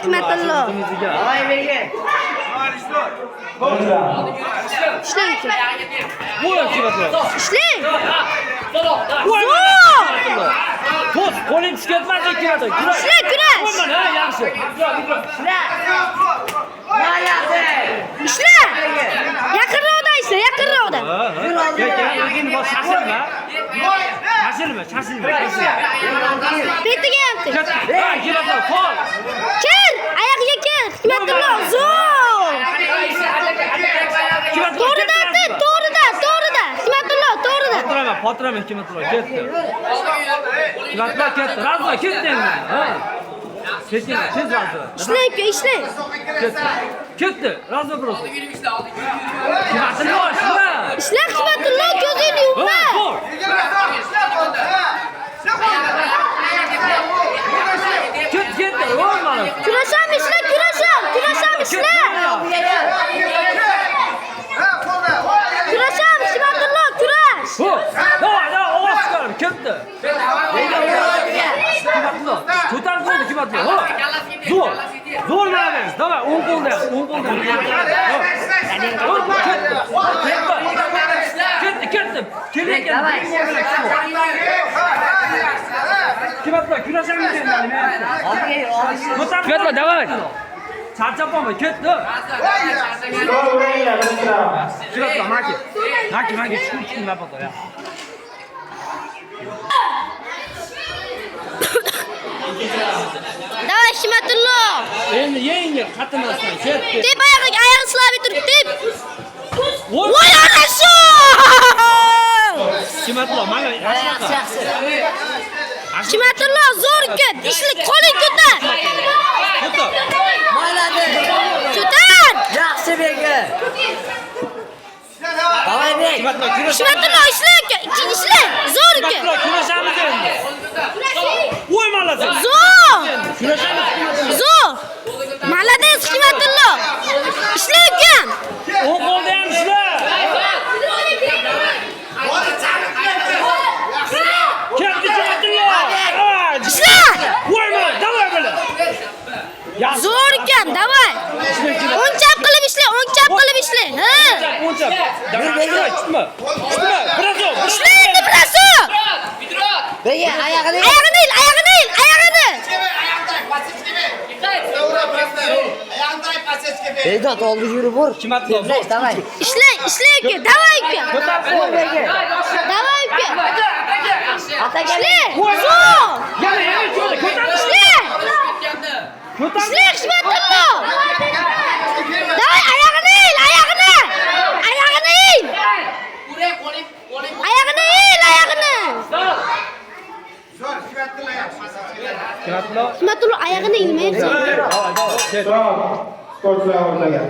Hikmatullo. Давай, Begi. Ishlang uka. Voy, Hikmatullo. Ishlang. Voy, Zo'r! Hikmatullo. To's, qo'ling tushib ketmasin, Hikmatullo. Kurash. Ishla, kurash. Voy, mana, ha, yaxshi. Ishla. Молодец. Ishla. Yaqinroqdan ishla, yaqinroqdan. Ha, ha. Kel, kel, endi bos, shoshilma. Shoshilma, shoshilma, shoshilma. Betiga ham teg. Ketdi. Ha, Hikmatullo, qo'l. Kir, oyog'iga kir. Hikmatullo, zo'r. Hikmatullo, To'g'ridan ketdi. tir, to'g'ridan, to'g'ridan. Hikmatullo, to'g'ridan. Potiraman, potiraman, Hikmatullo, ketdi. Hikmatullo ketdi. Razva, ketdi endi. Ha. Sekin, tez razva. Ishlang uka, ishlang. Ketdi. Ketdi. Razva просто. Hikmatullo, ishla. Ishla Hikmatullo, ko'zingni yumma. Ha, zo'r. Ketdi, ketdi. Voy, mana. Kurasham ishla, kurasham, kurasham ishla. Kurasham Hikmatullo, kurash. Ho, давай, давай, ovoz chiqarib, ketdi. Hikmatullo, ko'tarib qo'ydi Hikmatullo. Ho. Zo'r. Zo'r молодец. Давай, o'ng qo'lda, o'ng qo'lda. Ho, ketdi. Ketdi. Ketdi, ketdi. Kelayotgan. Давай. Hikmatullo, kurashamiz endi. Oldiga yur, oldiga yur. Ko'tarib. Hikmatullo, давай. Charchab qolma, ketdi. Hikmatullo, maki. Maki, maki, chiqib, chiqib, napaqat, ya. Давай Hikmatullo. Endi yengil qattimasdan ketdi. Tep oyog'iga, oyog'i silab turib, tep. Voy, Voy хорошо! Hikmatullo, mana Yaxshi, yaxshi. Hikmatullo, zo'r ket. Ishla, qo'ling ko'tar. Ko'tar. Молодец. Ko'tar. Yaxshi, Begi. Давай, Bek. Hikmatullo, kurash. Hikmatullo, ishla uka, ishla. Zo'r uka. Hikmatullo, kurashamiz endi. Voy, молодец. Zo'r. Kurashamiz, Hikmatullo. Zo'r. Молодец Hikmatullo. Ishla ukam. O'ng qo'lda ham ishla. Ketdi Hikmatullo. Ha, Ishla. Voy, mana, давай bila. Yaxshi. Zo'r ukam, давай. O'ng chap qilib ishla, o'ng chap qilib ishla. Ha. O'ng chap. Давай, давай, tutma. Tutma, бросок. Ishla endi бросок. Begi, oyog'ini. Oyog'ini il, oyog'ini il, oyog'ini. Begdod, oldiga yurib ur. Hikmatullo, Tezlash, давай. Ishlang, ishlang uka, давай uka. Ko'tarib Ur, qo'y. Begi. Давай uka. Ataga. Ishla. Zo'r. Yana, yana ko'tar, ko'tar. Ishla. Ko'tar. Ishla Hikmatullo. Давай oyog'ini il, oyog'ini. Oyog'ini il. Oyog'ini il, oyog'ini. Hikmatullo. Hikmatullo oyog'ini ilmayapsan. Давай, давай. Ket. Sportchilar o'rtaga.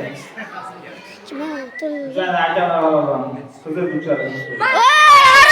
Hikmatullo. O'shanda hakamlar g'alaba. Qizil uchadi. Voy!